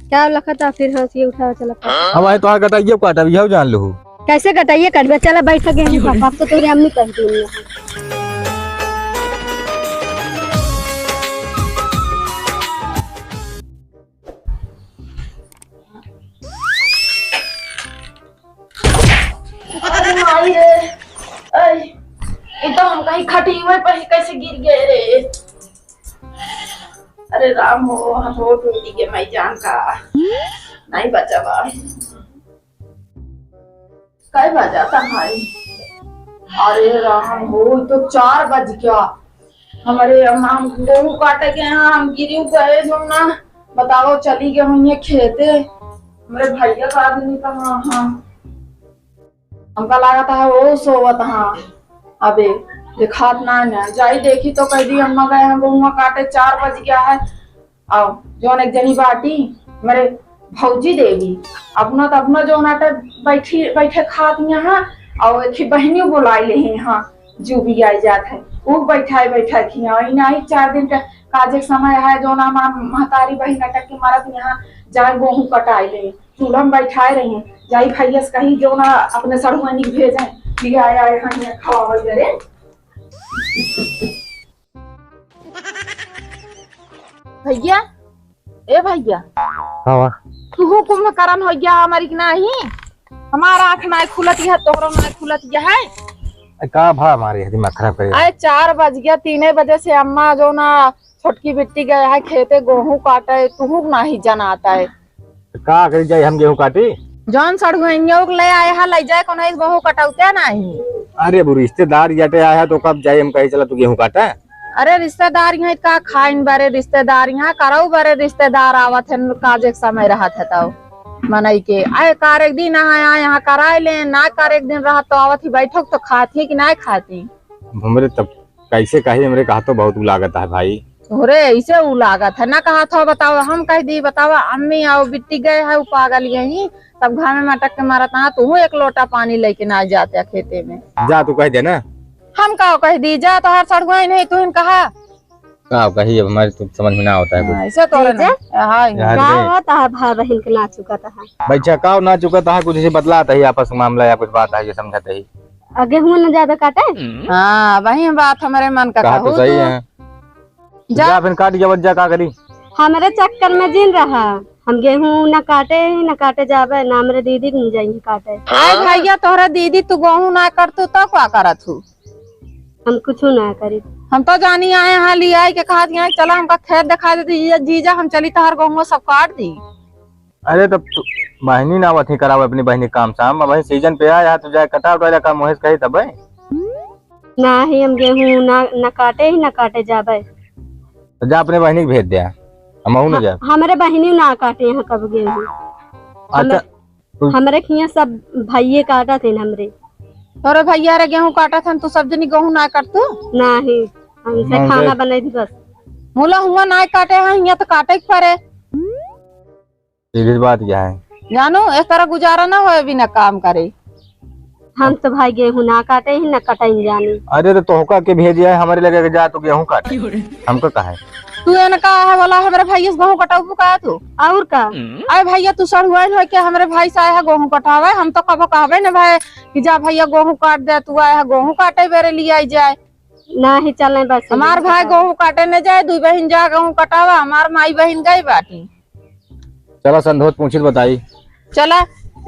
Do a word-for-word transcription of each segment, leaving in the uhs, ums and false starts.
क्या लखत आ फिर हंसिए उठावा चला। हम आए तोहार गटाइए काटब, यहू जान लहू। कैसे गटाइए काटबे? चला बैठ के गेहूं काट, अब तो तोरे अम्मी कह दी। अरे माई रे, अरे, ये तो हम कहीं खटी हुए पर ही कैसे गिर गए रे। अरे राम हो, हम हो टूटी के मैं जान का नहीं बचावा। कै बजा था भाई? अरे राम हो, तो चार बज गया। हमरे अम्मा हम गेहूं काटे के यहाँ हम गिरी गए जो ना, बताओ चली गए हुई खेते। हमरे भैया का आदमी कहाँ? हाँ, हमका लागत है वो सोवत हाँ। अबे देखात ना ना जाई देखी तो कह दी अम्मा गए हैं गेहूं काटे, चार बज गया है। आओ, जौन एक जनी बाटी, हमरे भौजी देवी, अपना तो अपना जौन आटे बैठी, बैठे खात यहाँ, और एक ही बहनियों बुलाई ले ही यहाँ, जो भी आई जात है, वो बैठाए, बैठाए खिया, और इनाही चार दिन का काजे के समय है, जौन हमार महतारी बहिन अटक के मरत यहाँ, जाए गेहूं कटाए ले, चूल्हा में बैठाए रही, जाई भैया से कही, जौन अपने सड़ुआनी के भेजे, लिया आए, आए, हाँ, यहाँ खवावल करे। भैया, ए भैया, का बा? तुहू कुंभकर्ण हो गया हमारी की नाही? हमार आँख नाही खुलत है, तोहरो नाही खुलत है। ए, का भा हमारे ये दिमाग खराब करे? अरे चार बज गया, तीने बजे से अम्मा जो ना छोटकी बिट्टी गए है खेते गेहूं काटे, तुहू नाही जनाता है। त का करी जाई हम गेहूं काटी? जौन सड़ुआइनियों के ले आए हा, ले जाए कोनो इस गेहूं कटौते नाही। अरे, वो रिश्तेदार जटे आए हा, तो कब जाई हम कही, "चला तू गेहूं काटा"? अरे, रिश्तेदार यहाँ का खाइन बरे रिश्तेदार, यहाँ करऊ बरे रिश्तेदार आवत है, काजे के समय रहत है तब मनई के। आए, कारे के दिन आए, आए, यहाँ कराए ले, ना कारे के दिन रहत तो आवत ही बैठक तो खाती कि ना खाती? हमरे तब कैसे कही, हमरे कहा तो बहुत उ लागत है भाई। तोहरे ऐसे उ लागत है, ना कहा था बतावा, हम कह दी बतावा, अम्मी आओ बिट्टी गए है, उ पागल यही सब घामे में अटक के मरत है, तू एक लोटा पानी लेके ना जाते खेते में। जा तू कह दे ना। हम का कह दी, जा तोहार सड़ुआइन है, तू कहा। का कही अब हमारे तो समझ में ना होता है कुछ। हाँ, ऐसे तो जीजा? हाँ, यार का रे। हो तोहार भाई बहिन के ना चुकत है? बच्चा का ना चुकत है, कुछ से बतलात है आपस में मामला या कुछ बात है ये समझत है। आ, गेहूं न जाबे काटे? हाँ, वही बात हमरे मन का कहा तो कहू सही तू। है। जा। जा फिर काट के बच जा, का करी? हमरे चक्कर में जिन रहा, हम गेहूं न काटे ही न काटे जाबे, ना हमरे दीदी के न जाइए काटे। अरे भैया, तोहरा दीदी तू गेहूं ना करतू तो का करत हूँ? हम कुछ ना करी। हम तो जानी आए हैं लियाई के कहा दिया, चला हमका खेत दिखा दे दीजिए जीजा, हम चली तोहार गेहूं सब काट दी। अरे तब तू बहिनी ना आवत ही करावे अपनी बहिनी के काम साम। अब सीजन पे आया है, तू जाए कटा उटा का मुहेश कही तब। नाही, हम गेहूं ना, ना काटे ही ना काटे जाबे। तो जा अपने बहिनी के भेज दे, हम ना ह-, जाए। हमरे बहिनी ना काटे यहाँ कब गेहूं। अच्छा, हमरे, तू हमरे हियाँ सब भइये काटत हैं हमरे। तोरे भइया रे गेहूं काटत हन, तू सब जनी गेहूं ना काट तू? नाही, हमसे हमसे खाना बनाई थी बस। मुला हुआ ना काटे हैं, हियाँ तो काटे के परे। सीधी बात क्या है? जानू, इस तरह गुजारा ना होए बिना काम करे। हम तो भाई गेहूं ना काटे ही ना कटाइन जानी। अरे तो तोहका के भेजे है हमरे लगे के जा तू गेहूं काट। हमको कहा है? तू एन का है बोला हमरे भाई से गेहूं कटाऊ का तू? और का? अरे भैया तू सड़ुआइन हो के हमरे भाई से आया है गेहूं कटावे, हम तो कबो कहबे ना भाई कि जा भैया गेहूं काट दे, तू आया है गेहूं काटे बेरे लियाई जाए। नाही चले बस। हमार भाई गेहूं काटे न जाए, दुई बहिन जा गेहूं कटावा, हमार माई बहिन गई बाटी। चला संधोत पूछित बताई। चला,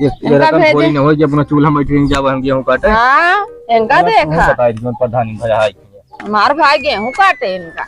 इस इनका इनका भेजे। थोड़ी न होई कि अपना चूल्हा में बैठ के जावा हम गेहूं काटे। हाँ, इनका चला, देखा। बताई जोन प्रधानी भैया है। हमार भाई गेहूं काटे इनका।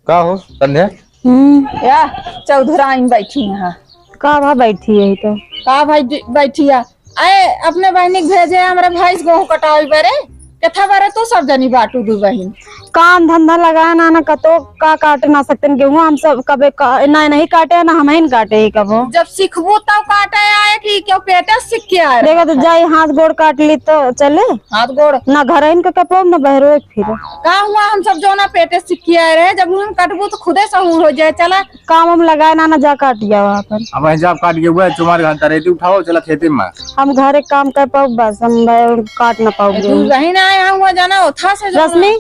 का हो संध्या? हम्म। या चौधराइन बैठी यहाँ। का भा बैठी है तो? का भाई जी बैठी है? अरे अपने बहिनी के भेजे हमरे भाई से गेहूं कटावे बरे। केथा बरे तू सब जनी बाटू दू बहिन। काम धंधा लगाए ना, ना कतो का काटे ना सकते गेहूं। हम सब कबे का, ना नहीं काटे ना हम ही काटे ही कबो। जब सीखबू तब काटे आए कि क्यों पेटे सीख के आए देखा तो रहा? जाई हाथ गोड़ काट ली तो चले। हाथ गोड़। ना घर इनका कपड़ा ना बहरो एक फिर। का हुआ, हम सब जो ना पेटे सीख के आए रहे, जब हम कटबू तो खुदे सहूर हो जाए। चला। काम हम लगाए ना, ना जा काट गया वहाँ पर। अब वहीं जाब काट गया हुआ है, चुमार घंटा रेती उठाओ, चला खेते में। हम घर एक काम कर पाओ बस, हम भाई काट ना पाओ ए, तू गेहूं। कहीं ना आए, हम हुआ जाना ओथा से जाना। रश्मि,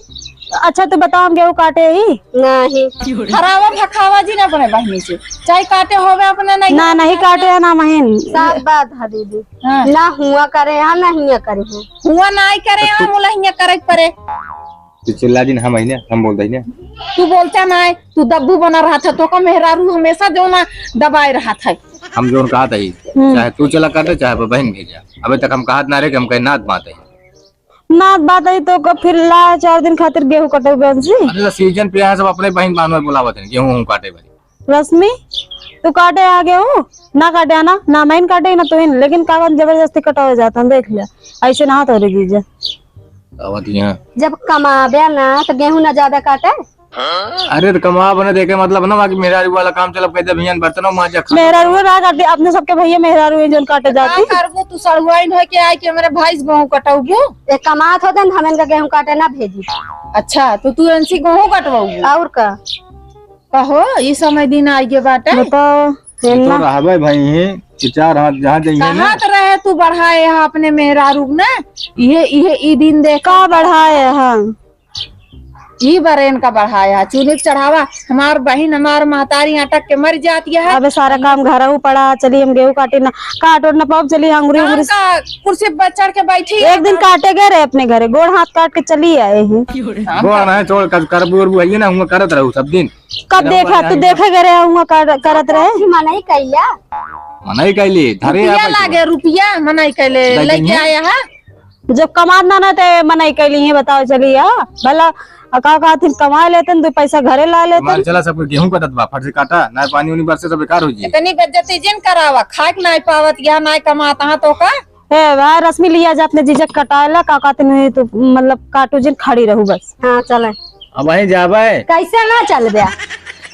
अच्छा, तू बताओ, हम गेहूं काटे ही? नहीं। हरावा भखावा जी ना अपने बहिनी से, चाहे काटे होवे अपने नहीं। ना, नहीं काटे है ना महीन। सब बात है दीदी। हाँ। ना हुआ करे यहाँ, ना हिया करे हैं। हुआ ना ही करे यहाँ, मुला हिया करे के परे। तू चिल्ला दिन, हम ही ना, हम बोल दही ना। तू बोलता ना है, तू दब्बू बना रहा था, तो का मेहरारू हमेशा जो ना दबाए रहा था। हम जोन कहा था ही, हम्म। चाहे तू चला काटे, चाहे बहिन भेजा। अबे तक हम कहा ना रहे कि हम कहीं नात बात है। नात बात है तो का फिर ला चार दिन खातिर गेहूं कटउबे उनसे। अरे तो सीजन पे यहाँ सब अपने बहिन बान्हो बुलावत हैं, गेहूं हूं काटे भाई। रश्मि, तू काटे आ गेहूं? ना काटे आना, ना महीन काटे ना तुहिन, लेकिन कागन जबरदस्ती कटावे जाता है, देख ले। ऐसे ना होता रे जीजा। आवत यहाँ। जब कमाबे ना तो गेहूं ना ज्यादा काटे। अरे तो कमाब ना देखे मतलब ना, बाकी मेहरारू वाला काम चलब, कहते भैया बर्तनों मांजा खा। मेहरारू ना काटे, अपने सबके भैया मेहरारू हैं जोन काटे का जाती। करबू तू सड़ुआइन होके आए कि हमरे भाई से गेहूं कटउबू? ये कमात होते न, हम इनका गेहूं काटे ना भेजी। अच्छा, तो तू इनसे गेहूं कटवाऊ? और का? कहो, ई समय दिन आइगे बाटे। बताओ, ये तो ना। रहबे भाई, ये चार हाथ जहाँ जाइए ना। कहाँ तो रहे तू बढ़ाए यहाँ अपने मेहरारू ने? ये, ये, ई दिन देख। का बढ़ाए हम? ई बरेन का बढ़ाया, चूल्हे के चढ़ावा, हमार बहिन, हमार महतारी अटक के मर जाती है। अबे सारा काम घरहू पड़ा, चली हम गेहूं काटी ना, काट ओट ना पाउब, चली अंगुरी काम उंगुरी। का कुर्सी पर चढ़ के बैठी एक है। दिन काटे गए रहे अपने घरे, गोड़ हाथ काट के चली आए हैं। गोड़ नहीं छोड़, कर, करबू उरबू है ना, हुआ करत रहू सब दिन। कब देखा, तू देखे गए रहे, हुआ कर, करत रहे। मनई कैला। मनई कैली, धरे रुपया आप लागे, रुपया मनई कैले, लेके आया है। जब कमात ना ना ते मनई कैली है, बताओ चली, हाँ? भला, आ, का कहथिन, कमा लेतन, दो पैसा घरे ला लेतन। चला, सब गेहूं कटत बा, फट से काटा, ना पानी उनी बरसे तो बेकार हो जी। इतनी बेइज्जती जिन करावा, खाए के ना पावत, या ना कमात, हाँ तो का? ए, भाई, रश्मि लिया जा अपने जीजा के कटाए ला, का कहथिन, नहीं तो, मतलब, काटू जिन, खड़ी रहू बस। हाँ, चले। अब वहीं जाबे। कैसे ना चलबे?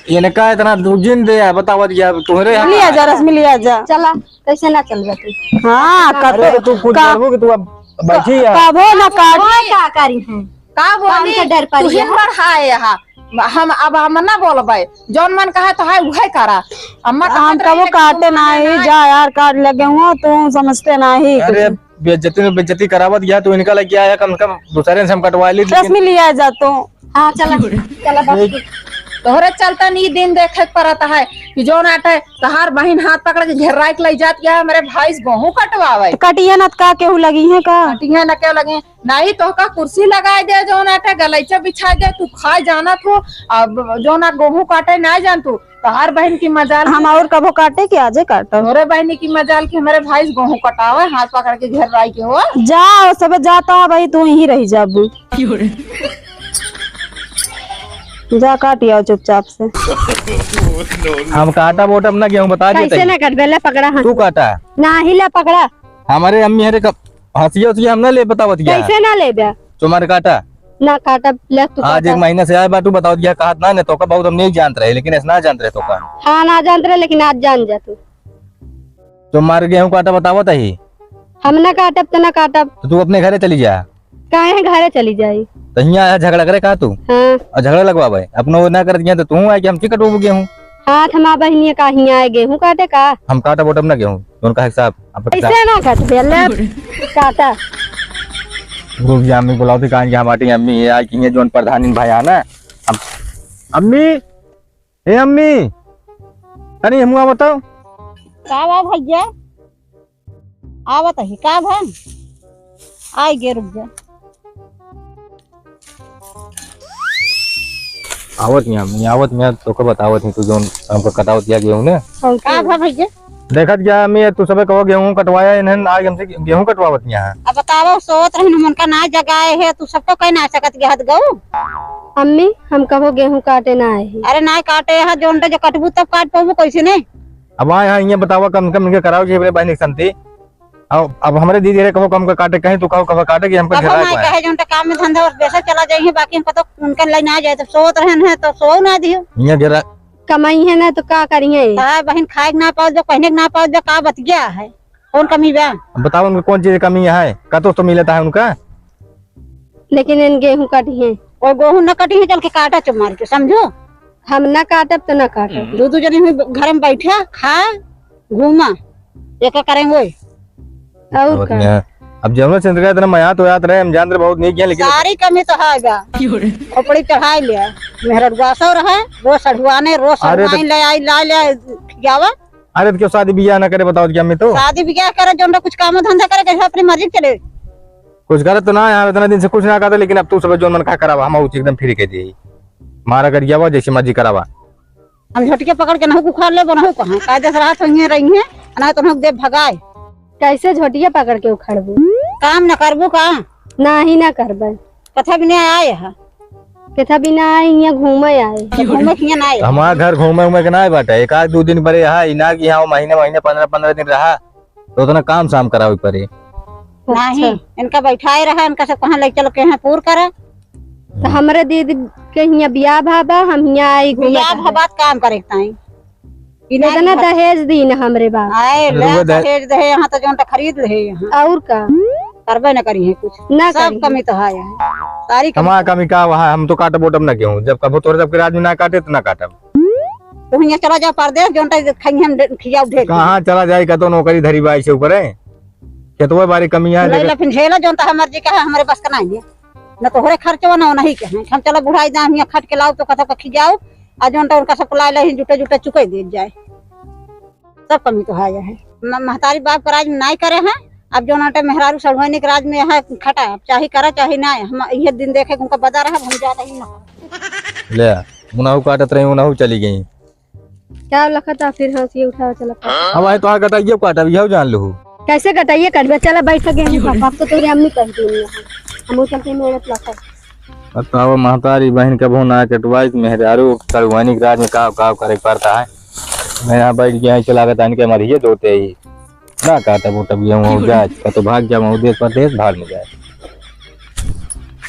इनका इतना दू जिन दे, बतावत या, तोहरे यहाँ लिया जा, रश्मि लिया जा। चला। कैसे ना चल जाती? हाँ, अरे, कतो, तो तू कुछ का, बोलबो कि तू अब बैठी है। कबो ना काट। का करी है? का बोली? का डर पड़ी है? बढ़ाए हा। हम, अब हम ना बोलबे। जौन मन कहा तो है, उहे करा। अम्मा हम कबो काटे नहीं, जा यार, काट लगे हुआ, तू समझते नहीं। अरे, बेइज्जती में बेइज्जती करावत गया, तू इनका लग गया है, कम से कम दूसरे से हम कटवा ली, लेकिन रश्मि लिया जा तू। हाँ, चला, चला, बस। तोहरे चलता नी दिन देखे के पड़त है कि जौन आटे तहार बहिन हाथ पकड़ के घेर्राइ के लइ जात या हमरे भाई से गेहूं कटवावे। तो कटिया ना का केहू लगी है का? कटिया ना केहू लगी है। नहीं तो का कुर्सी लगाए दे, जौन आटे गलैचा बिछाए दे, तू खाए जानत हो, अब जौन आ गेहूं काटे ना जान तू, तहार बहिन की मजाल। हम और कबो काटे कि आजे काटब? तोरे बहिनी की मजाल कि हमरे भाई से गेहूं कटावे, हाथ पकड़ के घेर्राइ के हो। जा, सब जाता भाई, तू यहीं रह जाबू। जा काट आओ चुपचाप से। हम काटा बोटम ना गेहूं, बता देते कैसे हैं। ना कटबे, ले पकड़ा हाथ। तू काटा। ना ही ले पकड़ा। हमारे अम्मी हरे कब हंसिया उसिया हम ना ले बतावत गया। कैसे ना लेबे? तुम्हारे काटा। ना काटा, ले तू आज काटा। एक महीना से आए बाटू बतावत गया, कहत ना ने तो का बहुत हम नहीं जानत रहे, लेकिन ऐसा ना जानत रहे तो का। हाँ, ना जानत रहे, लेकिन आज जान जा तू। तुम्हारे गेहूं काटा बतावत ही। हम ना काटब तो ना काटब। तो तू अपने घरे चली जा। काहे घरे चली जाई? तो हियाँ आया झगड़ा करे का तू? हाँ। और झगड़ा लगवावे? अपनो वो ना करत गया तो तू आए कि हम की कटवाबू गेहूं? हाँ, तो हमार बहिनिया का हियाँ आए गेहूं काटे का? हम काटब ओटब ना गेहूं, जोन कहे साहब, आप ऐसे ना काट दे, ले काटा। रुक जा, अम्मी बुलाओ थी, कहाँ गया हमारी अम्मी? ये आए कि ये जोन प्रधानी भाई आना। अब अम्मी, ए अम्मी, तनी हमू आवत हो। का बा भैया? आवत ही, का भन? आइ गे, रुक जा। आवत ही अम्मी, आवत ही, तोके बतावत ही, तू जौन हमको कटावत या गेहूं ने। का भा भैया? देखत गया अम्मी, तू सबे कहो गेहूं कटवाया, इन्हन आज हमसे गेहूं कटवावत यहाँ। अब बतावा, सोवत रहिन, हम उनका ना जगाए है, तू सबको कहीं ना सकत गया हत गऊ। अम्मी, हम कबो गेहूं काटे ना आए ही। अरे ना काटे हा, जोन जो कटबू तब काट पाबू कैसे नहीं? अब आए हा, ये बतावा, कम से कम इनके कराओ जी, हमरे बहन की संती। अब, अब हमरे दीदी रे कबो कम का काटे, कहीं तू कहो कबो काटे कि हमको अब घेरा हम के आए। कहे जोन काम में धंधा और पैसा चला जाइए, बाकी हमको तो उनका लाइन आ जाए, तब सोवत रहन है, तो सोव ना दियो। ये घेरा। कमाई है ना, तो का करिए? हाँ, बहन खाए के ना पाओ जो, पहने के ना पाओ जो, का बतिया है? कौन कमी बा? अब बताओ, उनके कौन चीज की कमी है? का तो, तो मिलता है उनका? लेकिन इन गेहूं कटी है। और गेहूं न कटी है, चल के काटा चुप मार के, समझो? हम ना काटब तो ना काटब। दू दू जने हुई घर में बैठा, खा, घूमा, एक करेंगे। और और का? यहाँ अब जौना चंद्रिका इतना मया तो याद रहे, हम जानत रहे बहुत नीक है, लेकिन सारी कमी तो है बा। खोपड़ी चढ़ाई ले, मेहररुआ सौ रहे, रोज सढ़ुआने, रोज अरे तो सढ़ुआइन ले आई, ला ले, खियावा। अरे तो क्यों शादी बियाह ना करे, बताओ जी, अम्मी तो। शादी बियाह करे, जौन कुछ काम धंधा करे, कैसे अपनी मर्जी चले। कुछ करत तो ना है, हम इतना दिन से कुछ ना करते, लेकिन अब तू सब जौन मन का करावा, हम उसे एकदम free कह दिए। मारा कर गया जैसे मर्जी करावा। हम झोटिया पकड़ के नहु उखाड़ लेबो, नहु कहाँ। कायदे से रहत होइहे, रहिहे, ना तो नहु दे भगाए। कैसे झोटिया पकड़ के उखाड़बू? काम न करबू का? नाही, ना करबे। कथा बिना आए ह। कथा बिना आए, हियाँ घूमे आए। तो घूमे के हियाँ ना आए। हमार घर घूमे उमे के ना बाटे, एक आध दो दिन बरे यहाँ, ई ना कि यहाँ महीने महीने, पन्द्रह पन्द्रह दिन रहा, तो उतना काम साम करावे पड़े। नाही, अच्छा। इनका बैठाए रहा, इनका सब कहाँ ले चल के हैं पूर करा। तो हमरे दीदी के हियाँ बियाह भा बा, हम हियाँ आई घूमे बियाह टहरे। भा बात काम करे के ताई। इतना दहेज दी ना हमरे बाप। आए, ले दहेज। दहेज दे, यहाँ तो जौन तो खरीद ले यहाँ। और का? करबे न करी है कुछ। ना सब करी। कमी तो है यहाँ। सारी कमी हमार तो कमी का वहाँ, हम तो काटब ओटब ना गेहूँ। जब कबो तोरे सबके राज में ना काटे तो ना काटब। तो हियाँ चला जाओ परदेश, जौन तो खाई हम खियाओ ढेर। कहाँ चला जाए, कतो नौकरी धरी बाई से ऊपर है। खेतवा बारी कमी है, लैला देखो। फिर झेला, जौन तो हमार जी का है, हमरे बस का नहीं है। न तोहरे खर्चवा, न नहीं के हैं। हम चला बुढ़ाई जाम, हियाँ खट के लाओ तो कतो का खियाओ, आ जौन तो उनका सब लाए ले जुटे जुटे चुके दे जाए। सब कमी तो है, है। म-, महतारी बाप के राज में नाई करे हैं। अब जौन आटे मेहरारू सढ़ुआइनी के राज में है खटा, अब चाहे करा चाहे ना, हम इहे दिन देखे उनका बदा रहा, हम जा रही ना। ले, उनाहू काटत रही, उनाहू चली गई। क्या लखत आ फिर हंसिए उठावा चला। अब आए तो आ गटाइए काटब, यहू जान लो। कैसे गटाइए काटबे? चला बैठ के गेहूं काट, अब तो तोरे अम्मी कह दी है। हम चल के मेहनत लखत। बताओ महतारी बहन कबहू ना कटवाई, मेहरारू सढ़ुआइनी के राज में का का करे के पड़ता है। मैं यहाँ बैठ गया, ऐसे लागत है इनके मरिए दोते ही। ना काटब उटब गेहूं हो जाए, का तो भाग जाम, देश परदेश भाग में जाए।